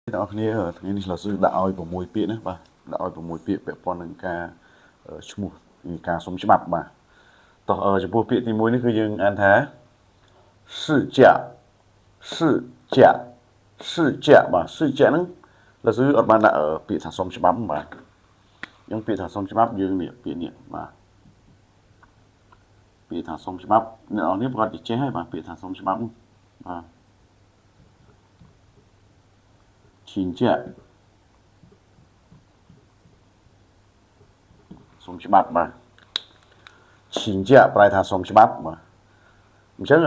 ទាំងអស់គ្នាថ្ងៃនេះ老师ដាក់ឲ្យ6ពាក្យណាបាទដាក់ឲ្យ6ពាក្យពាក់ព័ន្ធនឹងការឈ្មោះការសុំច្បាប់បាទតោះចំពោះពាក្យទី1នេះគឺយើងអានថា事假事假事假បាទ事假ហ្នឹង老师អត់បានដាក់ពាក្យថាសុំច្បាប់បាទយើងពាក្យថាសុំច្បាប់យើងនេះពាក្យនេះបាទពាក្យថាសុំច្បាប់អ្នកនរនេះប្រកាសជាចេះហើយបាទពាក្យថាសុំច្បាប់បាទ请假សុំច្បាប់បាទ请假ប្រែថាសុំច្បាប់បាទអញ្ចឹង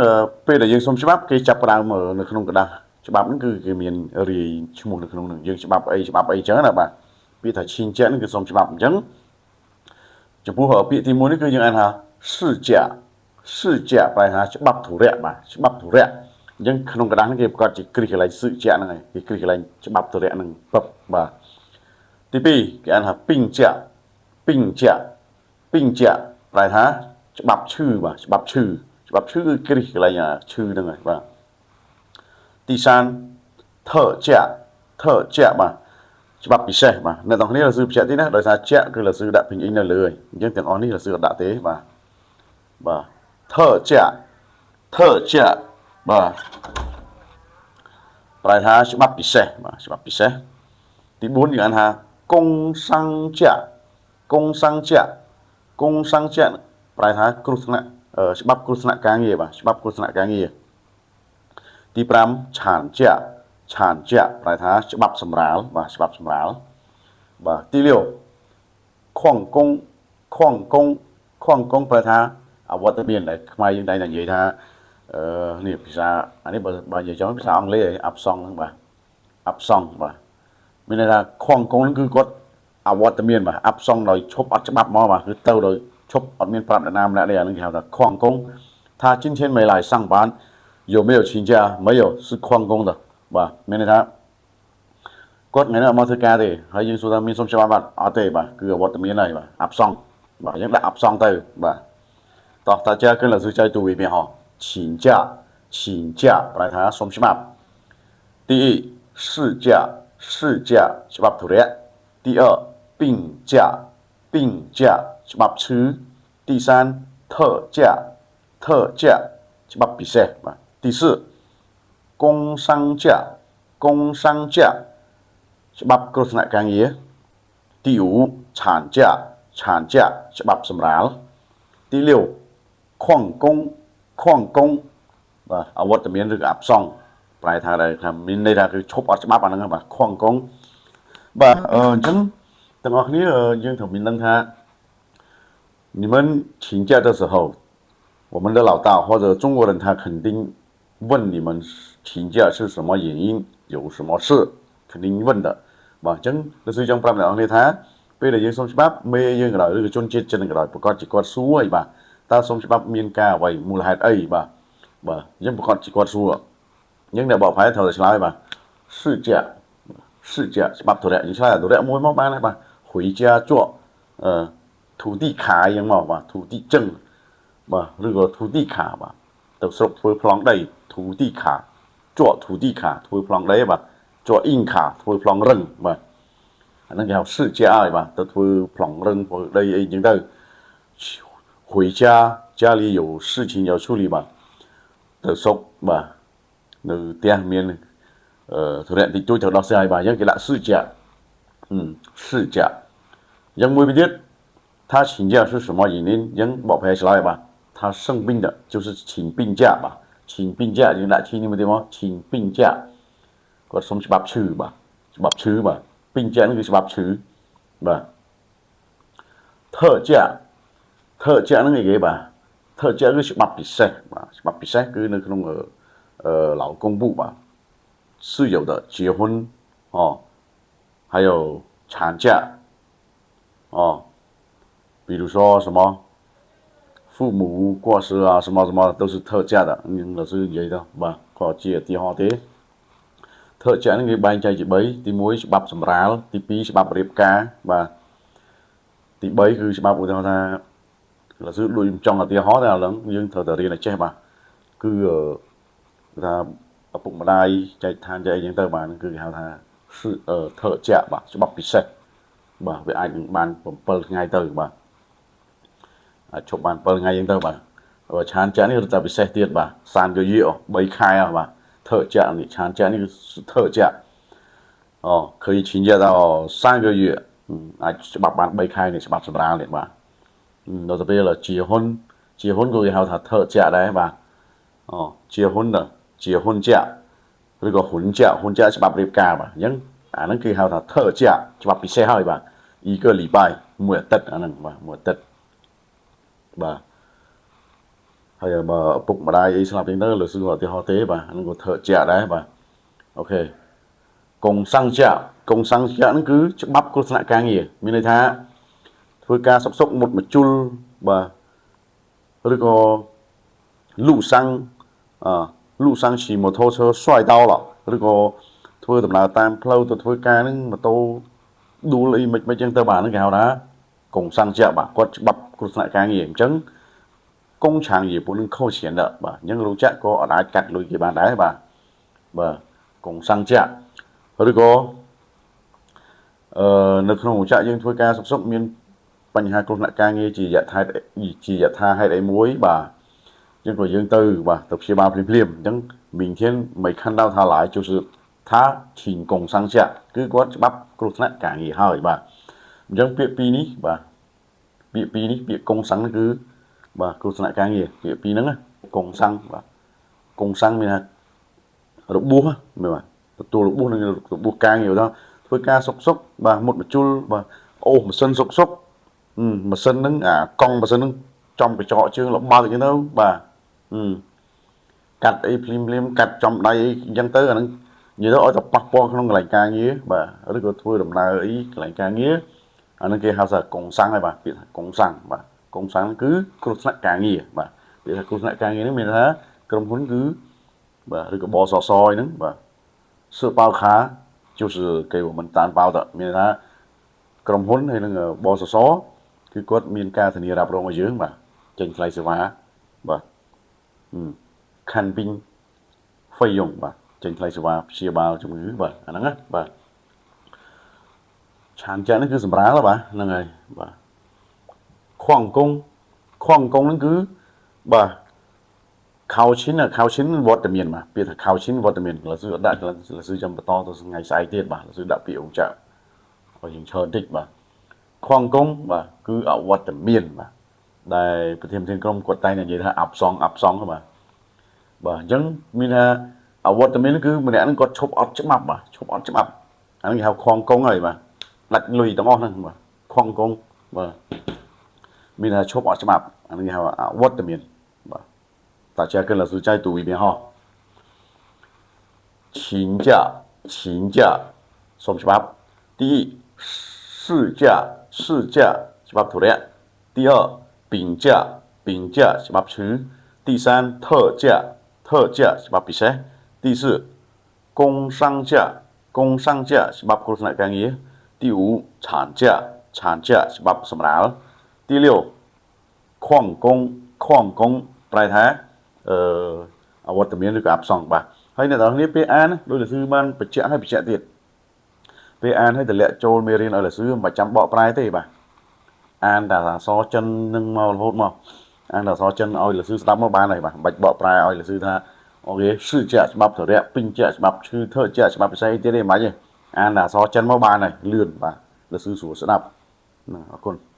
ពេលដែលយើងសុំច្បាប់គេចាប់ផ្ដើមនៅក្នុងក្រដាសច្បាប់ហ្នឹងគឺគេមានរាយឈ្មោះនៅក្នុងហ្នឹងយើងច្បាប់អីច្បាប់អីអញ្ចឹងណាបាទពាក្យថា请假ហ្នឹងគឺសុំច្បាប់អញ្ចឹងចំពោះពាក្យទី1នេះគឺយើងអានថា事假事假ប្រែថាច្បាប់ធុរៈបាទច្បាប់ធុរៈអញ្ចឹងក្នុងក្រដាសហ្នឹងគេប្រកាសជាគ្រីសកន្លែងសឹកជាហ្នឹងហើយគេគ្រីសកន្លែងច្បាប់ធុរៈហ្នឹងពឹបបាទទី2គេអានថាពីងជាពីងជាពីងជាប្រែថាច្បាប់ឈឺបាទច្បាប់ឈឺច្បាប់ឈឺគឺគ្រីសកន្លែងឈឺហ្នឹងហើយបាទទី3特价特价បាទច្បាប់ពិសេសបាទអ្នកទាំងគ្នាលឺបញ្ជាក់ទីណាដោយសារជាគឺលឺដាក់ពេញអ៊ីងនៅលើហើយអញ្ចឹងទាំងអស់នេះលឺអត់ដាក់ទេបាទបាទ特价特价បាទប្រែថាច្បាប់ពិសេសបាទច្បាប់ពិសេសទី4យើងអានថា工商假工商假工商假ប្រែថាគ្រោះថ្នាក់ច្បាប់គ្រោះថ្នាក់ការងារបាទច្បាប់គ្រោះថ្នាក់ការងារទី5ឆានជាឆានជាប្រែថាច្បាប់សម្រាលបាទច្បាប់សម្រាលបាទទី6礦工礦工礦工ប្រែថាអវត្តមានដែលខ្មែរយើងតែងតែនិយាយថានេះភាសាអានេះបើនិយាយចំភាសាអង់គ្លេសអាប់សង់ហ្នឹងបាទអាប់សង់បាទមានន័យថាខងកងហ្នឹងគឺគាត់អវត្តមានបាទអាប់សង់ដោយឈប់អត់ច្បាប់មកបាទគឺទៅដោយឈប់អត់មានប្រាប់អ្នកណាម្នាក់ទេអាហ្នឹងគេហៅថា礦工他今天没来上班有没有请假没有是旷工的បាទមានន័យថាគាត់ថ្ងៃនេះអត់មកធ្វើការទេហើយយើងសួរថាមានសុំច្បាប់អត់ទេបាទគឺអវត្តមានហើយបាទអាប់សង់បាទយើងដាក់អាប់សង់ទៅបាទតោះ大家跟老师再读一遍哈请假请假ប្រែថាសុំច្បាប់第一事假事假ច្បាប់ធុរៈ第二病假病假ច្បាប់ឈឺ第三特价特价ច្បាប់ពិសេសបាទ第四工伤假工伤假ច្បាប់គ្រោះថ្នាក់ការងារ第五产假产假ច្បាប់សម្រាលទី六礦工礦工បាទអវត្តមានឬអាប់សង់ប្រែថាដែលថាមានន័យថាគឺឈប់អត់ច្បាប់អាហ្នឹងបាទ礦工បាទអញ្ចឹងទាំងអស់គ្នាយើងត្រូវមានដឹងថា你们请假的时候我们的老大或者中国人他肯定问你们请假是什么原因有什么事肯定问的បាទអញ្ចឹងលោកស្រីចង់ប្រាប់អ្នកនរគ្នាថាពេលដែលយើងសុំច្បាប់មេយើងក៏ដោយឬក៏ជនជាតិចិនក៏ដោយប្រកាសជាគាត់សួរហើយបាទតើសុំច្បាប់មានការអ្វីមូលហេតុអីបាទបាទអញ្ចឹងប្រកាសជាគាត់សួរអញ្ចឹងអ្នកបកប្រែត្រូវតែឆ្លើយបាទ事假事假ច្បាប់ធុរៈយើងឆ្លើយធុរៈមួយមកបានហើយបាទ回家做土地卡អញ្ចឹងមកបាទ土地证បាទឬក៏土地卡បាទទៅស្រុកធ្វើប្លង់ដី土地卡做土地卡ធ្វើប្លង់ដីបាទ做硬卡ធ្វើប្លង់រឹងបាទអាហ្នឹងគេហៅ事假ហើយបាទទៅធ្វើប្លង់រឹងធ្វើដីអីអញ្ចឹងទៅ回家家里有事情要处理បាទទៅស្រុកបាទនៅផ្ទះមានធុរៈតិចតួចត្រូវដោះស្រាយបាទអញ្ចឹងគេដាក់事假事假អញ្ចឹងមួយវិញទៀត他请假是什么原因អញ្ចឹងបកប្រែឆ្លើយបាទ他生病的就是请病假បាទ请病假យើងដាក់ឈីនេះមួយទៀតមក请病假គាត់សុំច្បាប់ឈឺបាទច្បាប់ឈឺបាទ病假ហ្នឹងគឺច្បាប់ឈឺបាទ特价特价ហ្នឹងអីគេបាទ特价គឺច្បាប់ពិសេសបាទច្បាប់ពិសេសគឺនៅក្នុង劳工部បាទ是有的结婚哦还有产假哦比如说什么父母过世啊什么什么都是特价的老师និយាយទៅបាទគាត់ជាឧទាហរណ៍ទេ特价ហ្នឹងគេបែងចែកជា3ទី1ច្បាប់សម្រាលទី2ច្បាប់រៀបការបាទទី3គឺច្បាប់ឧទាហរណ៍ថា老师ដូចចង់ឧទាហរណ៍តែឥឡូវយើងត្រូវតែរៀនឲ្យចេះបាទគឺថាឪពុកម្ដាយចែកឋានចែកអីចឹងទៅបាទគឺគេហៅថា是特假បាទច្បាប់ពិសេសបាទវាអាចនឹងបាន7ថ្ងៃទៅបាទអាចឈប់បាន7ថ្ងៃអញ្ចឹងទៅបាទបើ长假នេះរត់តែពិសេសទៀតបាទ三个月3ខែបាទ特假នេះ长假នេះគឺ特假哦可以请假到三个月អាចច្បាប់បាន3ខែនេះច្បាប់សម្រាលនេះបាទដល់ទៅពេល结婚结婚ក៏គេហៅថា特假ដែរបាទអូ结婚的结婚假ឬក៏婚假婚假ច្បាប់រៀបការបាទអញ្ចឹងអាហ្នឹងគេហៅថា特假ច្បាប់ពិសេសហើយបាទ一个礼拜មួយអាទិត្យអាហ្នឹងបាទមួយអាទិត្យបាទហើយបើឪពុកម្ដាយអីស្លាប់អញ្ចឹងទៅលើសឺឧទាហរណ៍ទេបាទអាហ្នឹងក៏特假ដែរបាទ OK 工伤假工伤假ហ្នឹងគឺច្បាប់គ្រោះថ្នាក់ការងារមានន័យថាធ្វើការសុកសុកមុតមជុលបាទឬក៏路上អ路上骑摩托车摔倒了ឬក៏ធ្វើដំណើរតាមផ្លូវទៅធ្វើការហ្នឹងម៉ូតូដួលអីមិនមិនចឹងទៅបាទហ្នឹងគេហៅថា工伤假បាទគាត់ច្បាប់គ្រោះថ្នាក់ការងារអញ្ចឹង工厂也不能扣钱的បាទអញ្ចឹងរោងចក្រក៏អាចកាត់លុយគេបានដែរបាទបាទ工伤假ឬក៏អឺនៅក្នុងរោងចក្រយើងធ្វើការសុកសុកមានបញ្ហាគ្រោះថ្នាក់ការងារជាយថាជាយថាហេតុអីមួយបាទយើងក៏យើងទៅបាទទៅព្យាបាលភ្លាមភ្លាមអញ្ចឹង明天没看到他来就是他请工伤假គឺគាត់ច្បាប់គ្រោះថ្នាក់ការងារហើយបាទអញ្ចឹងពាក្យពីរនេះបាទពាក្យពីរនេះពាក្យ工伤គឺបាទគ្រោះថ្នាក់ការងារពាក្យពីរហ្នឹង工伤បាទ工伤មានថារបួសមើលបាទទទួលរបួសនឹងរបួសការងារទៅធ្វើការសុកសុកបាទមុតមជុលបាទអូសម៉ាស៊ីនសុកសុកម៉ាស៊ីនហ្នឹងអាកង់ម៉ាស៊ីនហ្នឹងចំកញ្ចក់ជើងលបើកអញ្ចឹងទៅបាទកាត់អីភ្លាមភ្លាមកាត់ចំដៃអីអញ្ចឹងទៅអាហ្នឹងនិយាយទៅឲ្យតែប៉ះពាល់ក្នុងកន្លែងការងារបាទឬក៏ធ្វើដំណើរអីកន្លែងការងារអាហ្នឹងគេហៅថា工伤ហើយបាទពាក្យថា工伤បាទ工伤គឺគ្រោះថ្នាក់ការងារបាទពាក្យថាគ្រោះថ្នាក់ការងារហ្នឹងមានថាក្រុមហ៊ុនគឺបាទឬក៏បសសហ្នឹងបាទ社保卡就是给我们担保的មានថាក្រុមហ៊ុនហើយនឹងបសសគឺគាត់មានការធានារ៉ាប់រងឲ្យយើងបាទចេញថ្លៃសេវាបាទ看病费用បាទចេញថ្លៃសេវាព្យាបាលជំងឺបាទអាហ្នឹងណាបាទ长假នេះគឺសម្រាលបាទហ្នឹងហើយបាទ旷工旷工ហ្នឹងគឺបាទ考勤考勤វត្តមានបាទពាក្យថា考勤វត្តមានលឺដាក់លឺចាំបន្តទៅថ្ងៃស្អែកទៀតបាទលឺដាក់ពាក្យអង្គចឲ្យយើងច្រើនតិចបាទ旷工បាទគឺអវត្តមានបាទដែលប្រធានធានក្រុមគាត់តែងនិយាយថាabsent absent បាទបាទអញ្ចឹងមានថាអវត្តមានគឺម្នាក់ហ្នឹងគាត់ឈប់អត់ច្បាប់បាទឈប់អត់ច្បាប់អាហ្នឹងគេហៅ旷工ហើយបាទដាច់លុយទាំងអស់ហ្នឹងបាទ旷工បាទមានថាឈប់អត់ច្បាប់អាហ្នឹងគេហៅអវត្តមានបាទ大家跟老师再读一遍哈。请假，请假，សូមច្បាប់第一，事假，事假，ច្បាប់ធុរៈ第二，病假，病假，ច្បាប់ឈឺ第三，特假，特假，ច្បាប់ពិសេស第四，工伤假，工伤假，ច្បាប់គ្រោះថ្នាក់ការងារ第五，产假，产假，ច្បាប់សម្រាល第六，旷工，旷工ប្រែថាអឺអវត្តមានឬក៏absent បាទហើយអ្នកទាំងគ្នាពេលអានដោយលឺបានបញ្ជាក់ឲ្យបញ្ជាក់ទៀតពេលអានឲ្យតម្លាក់ចូលមេរៀនឲ្យលឺមិនចាំបកប្រែទេបាទអានតែអក្សរចិននឹងមករហូតមកអានតែអក្សរចិនឲ្យលឺស្ដាប់មកបានហើយបាទមិនបាច់បកប្រែឲ្យលឺថា OK 事假ច្បាប់ធរៈ病假ច្បាប់ឈឺ特假ច្បាប់ពិសេសទៀតទេមិនបាច់ទេអានតែអក្សរចិនមកបានហើយលឿនបាទលឺស្រួលស្ដាប់ណាអរគុណ។